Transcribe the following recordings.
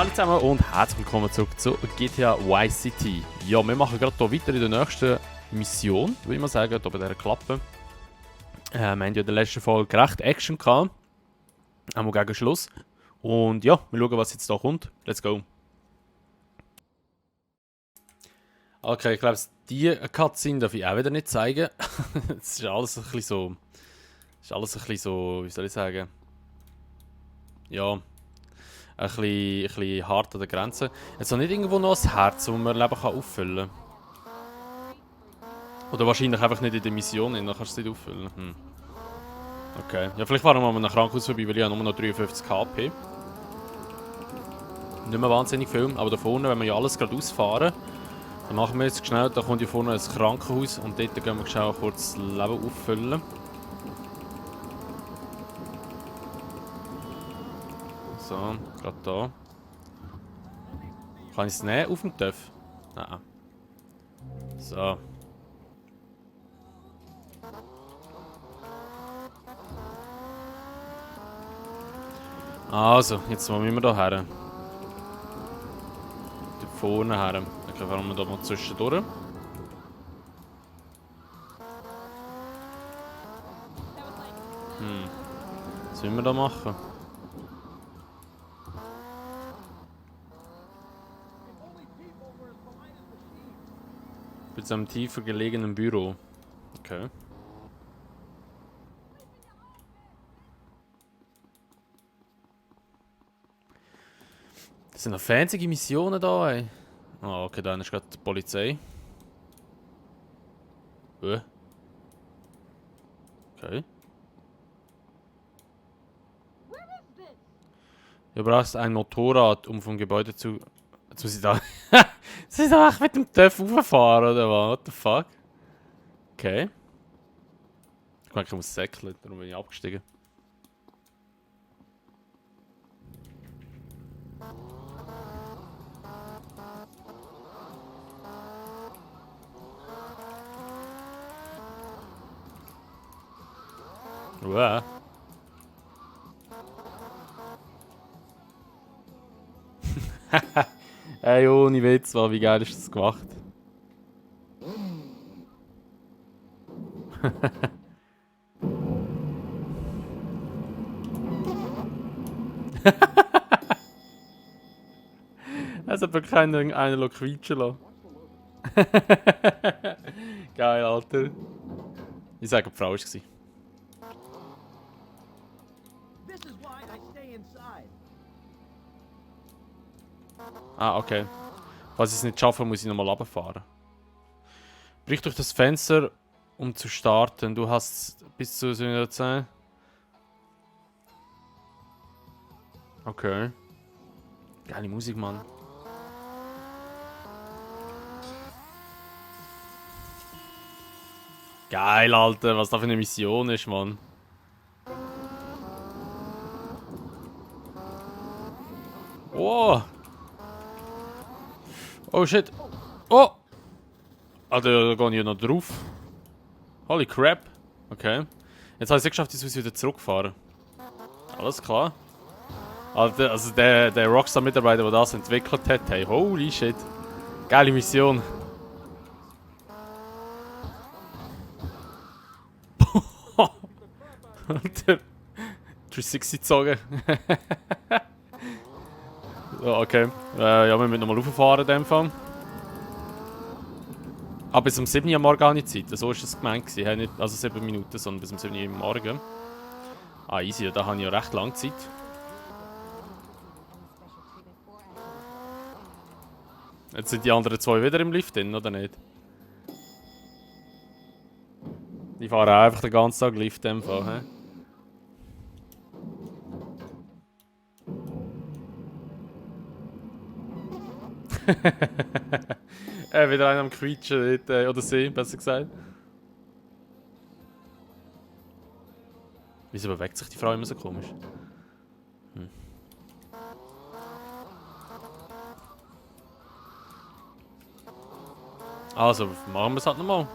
Hallo zusammen und herzlich willkommen zurück zu GTA Vice City. Ja, wir machen gerade hier weiter in der nächsten Mission, würde ich mal sagen, hier bei dieser Klappe. Wir haben ja in der letzten Folge recht Action gehabt. Einmal gegen Schluss. Und ja, wir schauen, was jetzt da kommt. Let's go. Okay, ich glaube, die Cutscene darf ich auch wieder nicht zeigen. Es ist alles ein bisschen so... wie soll ich sagen? Ja... Ein bisschen hart an der Grenze. Jetzt noch nicht irgendwo noch ein Herz, das man Leben auffüllen kann. Oder wahrscheinlich einfach nicht in der Mission, dann kannst du es nicht auffüllen. Okay. Ja, vielleicht fahren wir mal nach Krankenhaus vorbei, weil ich habe nur noch 53 KP. Nicht mehr wahnsinnig viel, aber da vorne, wenn wir ja alles gerade ausfahren, dann machen wir jetzt schnell, da kommt hier vorne ein Krankenhaus und dort gehen wir schnell kurz das Leben auffüllen. So, gerade da. Kann ich es nehmen auf dem TÜV? Nein. So. Also, jetzt wollen wir da her. Da vorne her. Dann fahren wir da mal zwischendurch. Was wollen wir da machen? Bei einem tiefer gelegenen Büro. Okay. Das sind noch fancy Missionen da, ey. Ah, okay, da ist gerade die Polizei. Okay. Du brauchst ein Motorrad, um vom Gebäude zu... Jetzt muss ich da... Jetzt muss ich da echt mit dem TÜV rauffahren, oder was? What the fuck? Okay. Ich meine, ich muss säckeln, darum bin ich abgestiegen. Wow. Ey, ohne Witz, wie geil ist das gemacht? Es hat wirklich einen quietschen lassen. Geil, Alter. Ich sage, die Frau war es. Ah, okay. Falls ich es nicht schaffe, muss ich nochmal runterfahren. Brich durch das Fenster, um zu starten. Du hast bis zu 710. Okay. Geile Musik, Mann. Geil, Alter. Was da für eine Mission ist, Mann. Oh! Oh shit! Oh! Alter, da gehe ich ja noch drauf. Holy crap! Okay. Jetzt habe ich es geschafft, jetzt muss ich wieder zurückfahren. Alles klar. Alter, also der Rockstar-Mitarbeiter, der das entwickelt hat, hey, holy shit. Geile Mission. Alter. 360 gezogen. So, okay. Ja, wir müssen nochmal rauffahren in dem Fall. Aber bis um 7 Uhr am Morgen habe ich Zeit. So war das gemeint. Nicht, also 7 Minuten, sondern bis um 7 Uhr am Morgen. Ah, easy. Da habe ich ja recht lange Zeit. Jetzt sind die anderen zwei wieder im Lift drin, oder nicht? Die fahren auch einfach den ganzen Tag Lift in dem Fall, hä? Wieder einer am Quietschen, oder sie, besser gesagt. Wieso bewegt sich die Frau immer so komisch? Also, machen wir es halt nochmal.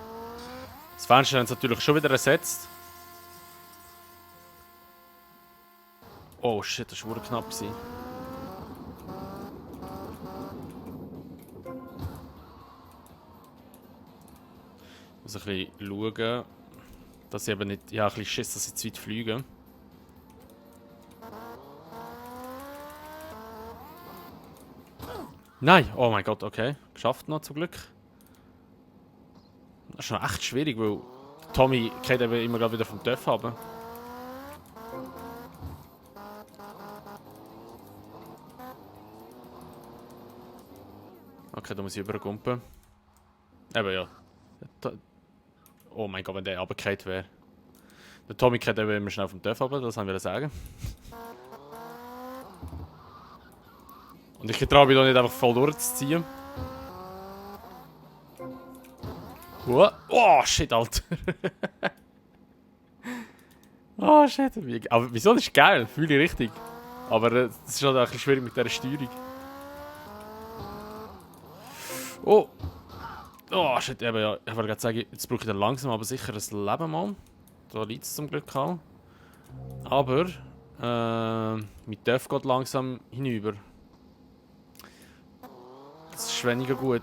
Das Fenster haben sie natürlich schon wieder ersetzt. Oh shit, das war knapp. muss ein bisschen schauen, dass ich eben nicht... Ja, ein bisschen Schiss, dass ich zu weit fliege. Nein! Oh mein Gott, okay. Geschafft noch, zum Glück. Das ist schon echt schwierig, weil Tommy geht eben immer gerade wieder vom Töff haben. Okay, da muss ich übergumpen. Eben ja. Oh mein Gott, wenn der runtergefallen wäre. Der Tommy geht eben immer schnell vom Töff runter, das wollte ich sagen. Und ich traue mich da nicht einfach voll durchzuziehen. Oh, shit, Alter. Oh, shit. Aber wieso? Das ist geil, fühle ich richtig. Aber es ist halt auch ein bisschen schwierig mit dieser Steuerung. Oh. Oh, shit, eben ja. Ich wollte gerade sagen, jetzt brauche ich dann langsam aber sicher ein Leben mal. Da liegt es zum Glück auch. Aber, mit Dörf geht langsam hinüber. Das ist weniger gut.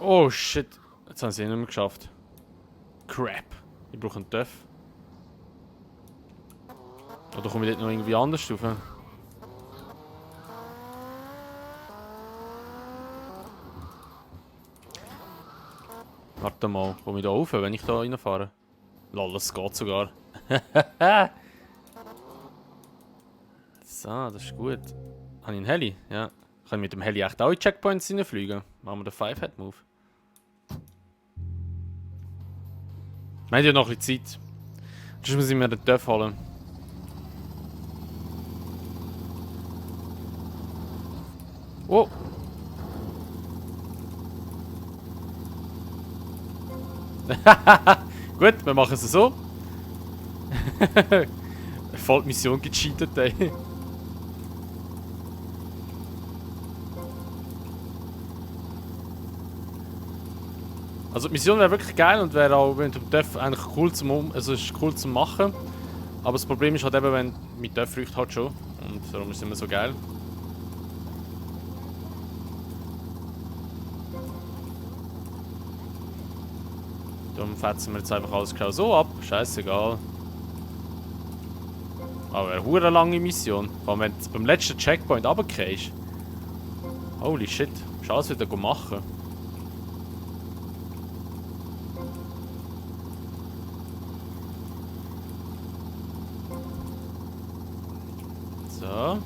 Oh shit, jetzt haben sie ihn nicht mehr geschafft. Crap. Ich brauche einen Dörf. Oder komme ich dort noch irgendwie anders rauf? Warte mal, komme ich da rauf, wenn ich da reinfahre? Lol, das geht sogar. So, das ist gut. Habe ich einen Heli? Ja. Kann ich mit dem Heli echt auch in Checkpoints reinfliegen? Machen wir den 5-Head-Move. Wir haben ja noch ein bisschen Zeit. Sonst muss ich mir den Dörf holen. Oh! Gut, wir machen es so. Voll die Mission gecheatet, ey. Also die Mission wäre wirklich geil und wäre auch mit dem Dörf eigentlich cool zum machen. Aber das Problem ist halt eben, wenn mit Dörf riecht halt schon. Und darum ist es immer so geil. Darum fetzen wir jetzt einfach alles genau so ab. Scheißegal. Aber eine hure lange Mission. Vor allem wenn du beim letzten Checkpoint runtergehst. Holy shit. Musst alles wieder machen. So.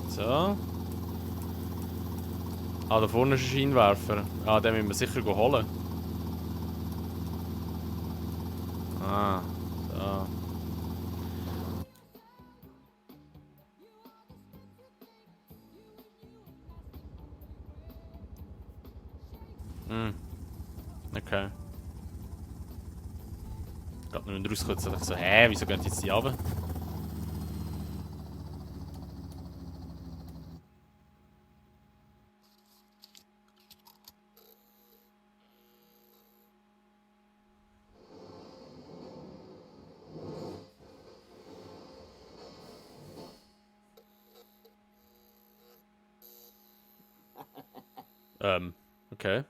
So. Ah, da vorne ist ein Scheinwerfer. Ah, den müssen wir sicher holen. Ah, so. Hm. Okay. Geht noch nicht rauskommen, jetzt so, hä, wieso gehen jetzt die runter? Okay.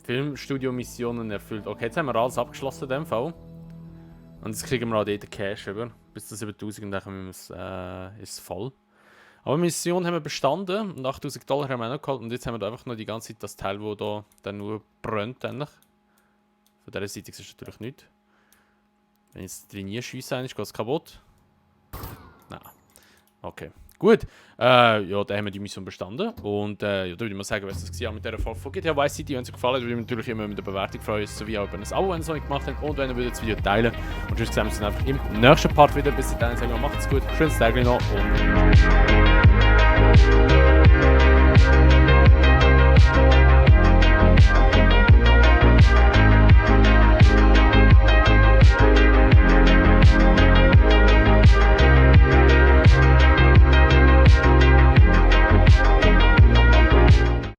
Filmstudio-Missionen erfüllt. Okay, jetzt haben wir alles abgeschlossen in dem Fall. Und jetzt kriegen wir auch dort den Cash über. Bis zu 7000 und dann ist es voll. Aber die Mission haben wir bestanden und $8000 haben wir auch noch geholt. Und jetzt haben wir da einfach noch die ganze Zeit das Teil, das da dann nur brennt. Eigentlich. Von dieser Seite ist es natürlich nicht. Wenn ich jetzt drin schiessen, geht es kaputt. Nein. Okay. Gut, ja, da haben wir die Mission bestanden. Und ja, da würde ich mal sagen, was das war mit dieser Folge von GTA Vice City. Wenn es euch gefallen hat, würde ich mich natürlich immer mit der Bewertung freuen, sowie auch über ein Abo, wenn ihr es noch nicht gemacht habt. Und wenn ihr das Video teilen würdet. Und sonst sehen wir uns dann einfach im nächsten Part wieder. Bis dahin sagen wir, macht's gut, schönes Tag noch und...